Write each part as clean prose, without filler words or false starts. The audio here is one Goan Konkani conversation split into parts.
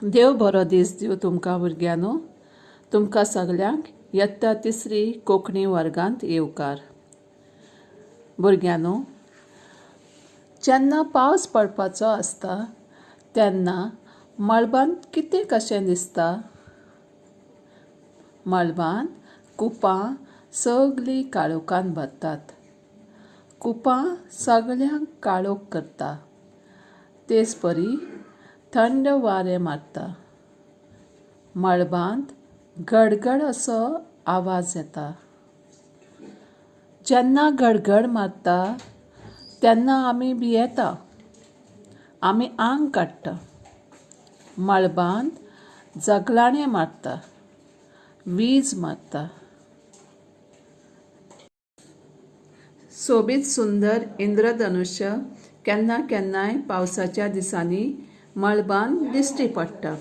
देव बरो दीस दिवं तुमकां भुरग्यांनो. तुमकां सगल्यांक यत्ता तिसरी कोंकणी वर्गांत येवकार. भुरग्यांनो, जेन्ना पावस पडपाचो आसता तेन्ना मळबांत कितें कशें दिसता? मळबांत कुपां सगलीं काळोखान भरतात. कुपां सगल्यांक काळोख करता. तेच परी थंड वारें मारता. मळबांत गडगड असो आवाज येता. जेन्ना गडगड मारता तेन्ना आमी भियेता. आमी आंग काडटा. मळबांत जगलाणें मारता. वीज मारता. सोबीत सुंदर इंद्रधनुश्य केन्ना केन्नाय पावसाच्या दिसांनी मळबांत दिश्टी पडटा.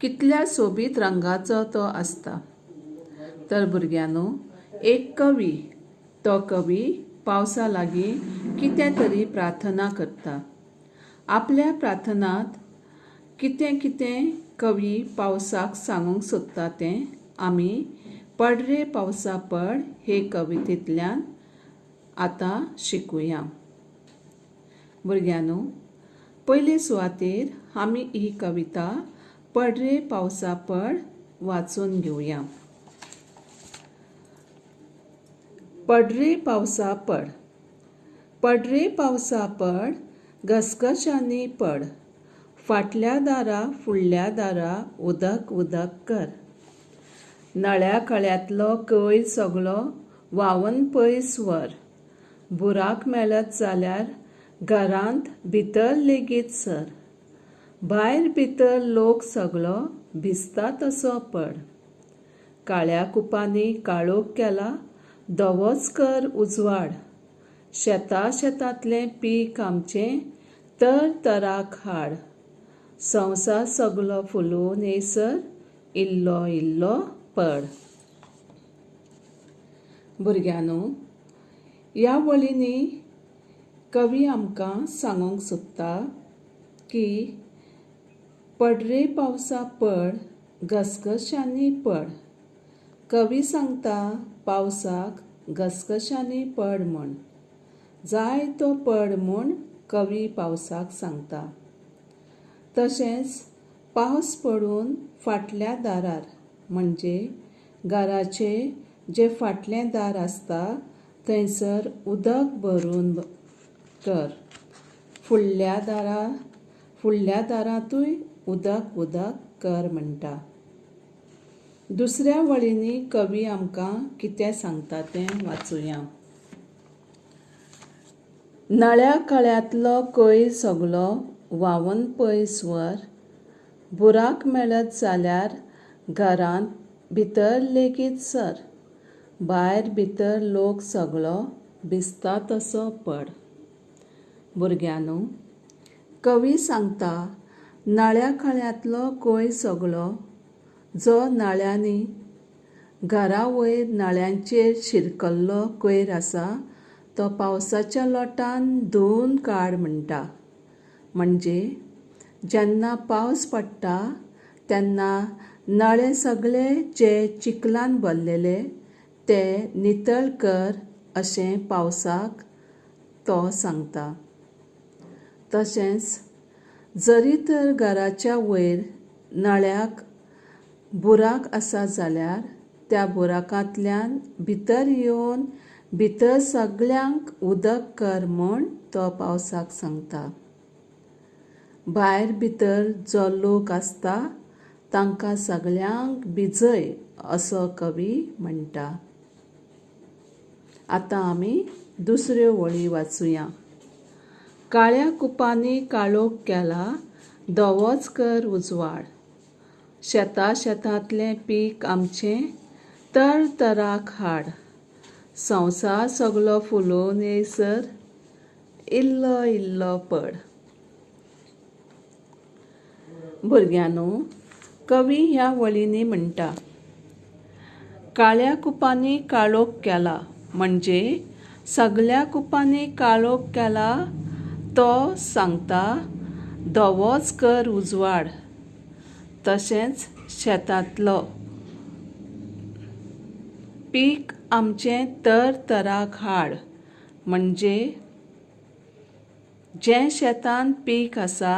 कितल्या सोबीत रंगाचो तो आसता. तर भुरग्यांनो, एक कवी, तो कवी पावसा लागीं कितें तरी प्रार्थना करता. आपल्या प्रार्थनांत कितें कितें कवी पावसाक सांगूंक सोदता तें आमी पड रे पावसा पड हे कवितेंतल्यान आतां शिकुया. भुरग्यांनो, पयले सुवातेर आमी ही कविता पड रे पावसा पड वाचून घेवया. पड रे पावसा पड. पड रे पावसा पड, घसघश्यांनी पड, फाटल्या दारा फुडल्या दारा उदक उदक कर. नळ्या कळ्यांतलो कोयर सगलो व्हांवन पयस व्हर. बुराक मेळत जाल्यार घरांत भितर लेगीत सर. भायर भितर लोक सगलो भिजता तसो पड. काळ्या कुपांनी काळोख केला, धवोच कर उजवाड. शेता शेतांतलें पीक आमचें तर तराक हाड. संवसार सगलो फुलोवन येयसर इल्लो इल्लो पड. भुरग्यांनो, ह्या वळींनी कवी आमकां सांगूंक सोदता की पड रे पावसा पड, घसघश्यांनी पड. कवी सांगता पावसाक घसघश्यांनी पड म्हूण. जाय तो पड म्हूण कवी पावसाक सांगता. तशेंच पावस पडून फाटल्या दारार म्हणजे घराचें जें फाटलें दार आसता थंयसर उदक भरून कर. फुडल्या दारा फुडल्या दारांतूय उदक उदक कर म्हणटा. दुसऱ्या वळींनी कवी आमकां कितें सांगता तें वाचुया. नळ्या कळ्यांतलो कोयर सगलो व्हांवन पयस व्हर. बुराक मेळत जाल्यार घरांत भितर लेगीत सर. भायर भितर लोक सगलो भिजता तसो पड. भुरग्यांनो, कवी सांगता नळ्या खळ्यांतलो कोयर सगलो जो नळ्यांनी घरा वयर नळ्यांचेर शिरकल्लो कोयर आसा तो पावसाच्या लोटान धुवन काड म्हणटा. म्हणजे जेन्ना पावस पडटा तेन्ना नळे सगळे जे चिखलान भरलेले ते नितळ कर अशें पावसाक तो सांगता. तशेंच जरी तर घराच्या वयर नळ्याक बुराक आसा जाल्यार त्या बुराकांतल्यान भितर येवन भितर सगल्यांक उदक कर म्हूण तो पावसाक सांगता. भायर भितर जो लोक आसता तांकां सगल्यांक भिजय असो कवी म्हणटा. आतां आमी दुसऱ्यो वळी वाचुया. काळ्या कुपांनी काळोख केला, धवोच कर उजवाड. शेता शेतांतलें पीक आमचें तर तराक हाड. संवसार सगलो फुलोवन येयसर इल्लो इल्लो पड. भुरग्यांनो, कवी ह्या वळींनी म्हणटा काळ्या कुपांनी काळोख केला म्हणजे सगल्या कुपांनी काळोख केला तो सांगता धवोच कर उजवाड. तशेंच शेतांतलो पीक आमचें तरतराक हाड म्हणजे जें शेतांत पीक आसा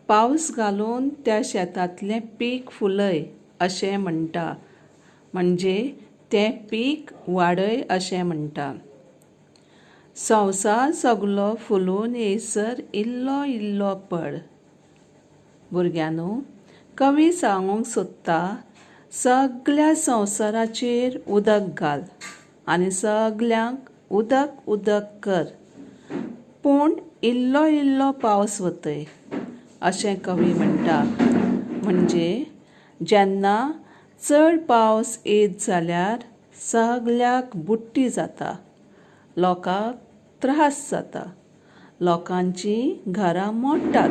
पावस घालून त्या शेतांतलें पीक फुलय अशें म्हणटा म्हणजे तें पीक वाडय अशें म्हणटा. संवसार सगलो फुलून येयसर इल्लो इल्लो पड. भुरग्यांनो, कवी सांगूंक सोदता सगल्या संवसाराचेर उदक घाल आनी सगल्यांक उदक उदक कर, पूण इल्लो इल्लो पावस वतय अशें कवी म्हणटा. म्हणजे जेन्ना चड पावस येत जाल्यार सगल्याक बुडटी जाता, लोकांक त्रास जाता, लोकांचीं घरां मोडटात.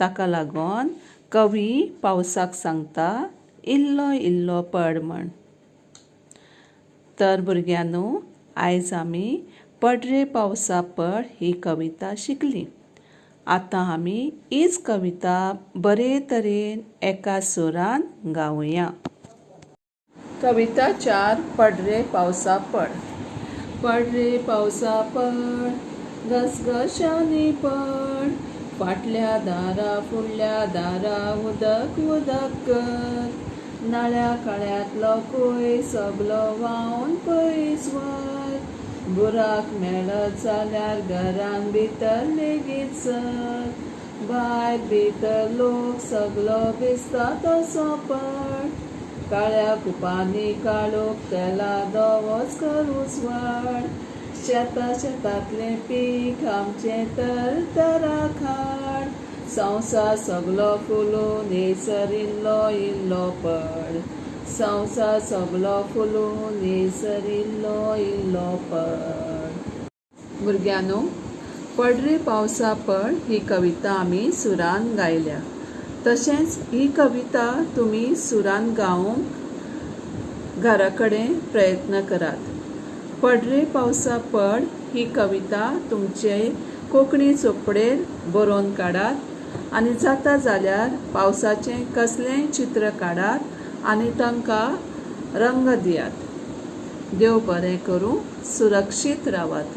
ताका लागून कवी पावसाक सांगता इल्लो इल्लो पड म्हण. तर भुरग्यांनो, आयज आमी पड रे पावसा पड ही कविता शिकलीं. आतां आमी हीच कविता बरे तरेन एका सुरान गावया. कविता 4, पड रे पावसा पड. पड रे पावसा पड, घसघश्यांनी पड, फाटल्या दारा फुडल्या दारा उदक उदक कर, नाळ्या काळ्यांतलो कोयर सगलो व्हांवन पयस व्हर, बुराक मेळत जाल्यार घरान भितर लेगीत सर, भायर भितर लोक सगलो भिजता तसो पड, काळ्या कुपांनी काळोख केला धवोच करूच वाड, शेता शेतांतलें पीक आमचें तरतराक हाड, संवसार सगलो फुलून येयसर इल्लो इल्लो पड, संवसार सगलो फुलून येयसर इल्लो इल्लो पड. भुरग्यांनो, पड रे पावसा पड ही कविता आमी सुरान गायल्या. तशेंच ही कविता तुमी सुरान गावंक घरा कडेन प्रयत्न करात. पड रे पावसा पड ही कविता तुमचे कोंकणी चोपडेर बरोवन काडात आनी जाता जाल्यार पावसाचें कसलेंय चित्र काडात आनी तांकां रंग दियात. देव बरें करूं. सुरक्षीत रावात.